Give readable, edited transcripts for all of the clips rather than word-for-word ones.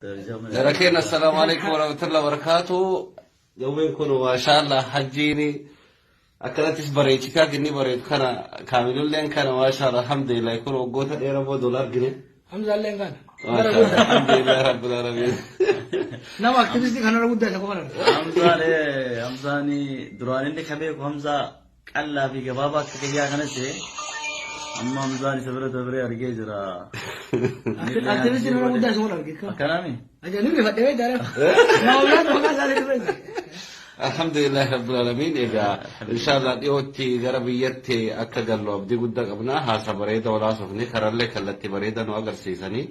Jara keenya, assalaamu alaikum warahmatullahi wabarakatuh. Jawween kun, maashaallah, hajjiini akkanattis bareechitaa inni bareedu kana, kaamilulleen kana, maashaallah, alhamdulillah, kun waggoota dheeraa booda ol argine. Hamzaalleen kana. Maashaallah, alhamdulillah rabbil alamin. Nama aktivistii kanarra guddaa isa qofa arga. Hamzaan, Hamzaan duraan inni ka beeku Hamzaa qal'aa fi gabaabaa akka kiyyaa kanas ta'e, amma Hamzaan isa bira dabree argee jira. Aktivistii nama guddaa isa qofa arge. Akkanaami? Ajaa'iba, rifadhee beektaa? Nama biraan maqaa isaa dura. Alhamdulillah rabbil alamin. Egaa inshallah dhiyootti gara biyyatti akka gallu abdii guddaa qabna. Haasa bareeda walaasofni karallee kallattii bareeda nu agarsiisanii.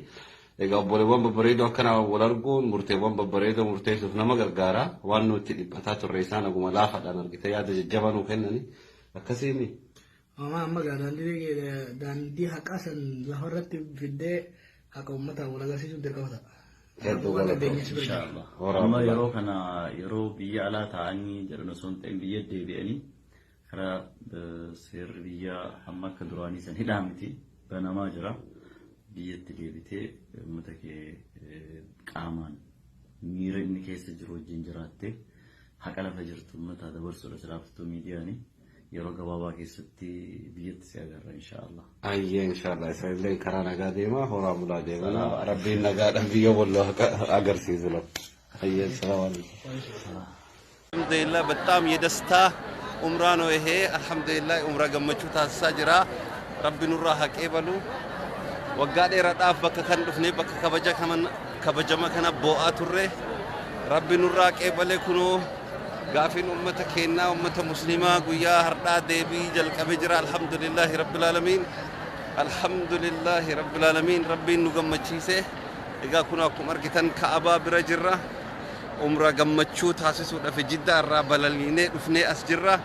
Egaa obboleewwan babbareedoo akkana wal arguun murteewwan babbareedoo murteessuuf nama gargaara. Waan nuti dhiphataa turre isaan aguma laafaadhaan argite yaada jajjabaa nuu kennani. Akkasiimi. Amma amma gaa daandii haqaa san lafarratti fiddee haqa uummataa wal agarsiisuun dirqama ta'a. Hedduu galatoomi. Inshallah. Horaa Amma bulaa. yeroo kana yeroo biyya alaa ta'anii jedhan osoo hin ta'in, biyya deebi'anii karaa seerri biyyaa amma akka duraanii san hidhaa miti, banamaa jira. Biyyatti deebitee uummata kee qaamaan miira inni keessa jiru wajjin jiraattee haqa lafa jirtu uummata dabarsuudha silaaftuu miidiyaani. Yeroo gabaabaa keessatti biyyatti si agarra, inshaallah. Ayyee, inshallah, isinillee karaa nagaa deema, horaa bulaa deemana, rabbiin nagaadhaan biyya walloo agarsiisu lafa. Ayyee, salaamu alaikum. አልሐምዱሊላህ፣ በጣም የደስታ ኡምራ ነው ይሄ። አልሐምዱሊላህ፣ ኡምራ gammachuu taasisaa jira. Rabbi nurraa haa qeebalu. Waggaa dheeraadhaaf bakka kan dhufne, bakka kabaja kabajama kana boo'aa turre. Rabbi nurraa qeebale. Kunoo gaafiin ummata keenyaa, ummata muslimaa, guyyaa har'aa deebii jalqabe jira. Alhamdulillaahi rabbil aalamiin. Alhamdulillaahi rabbil aalamiin. Rabbiin nu gammachiise. Egaa kun akkuma argitan Ka'abaa bira jirra. Umra gammachuu taasisuudhaaf Jiddaa irraa balaliinee dhufnee as jirra.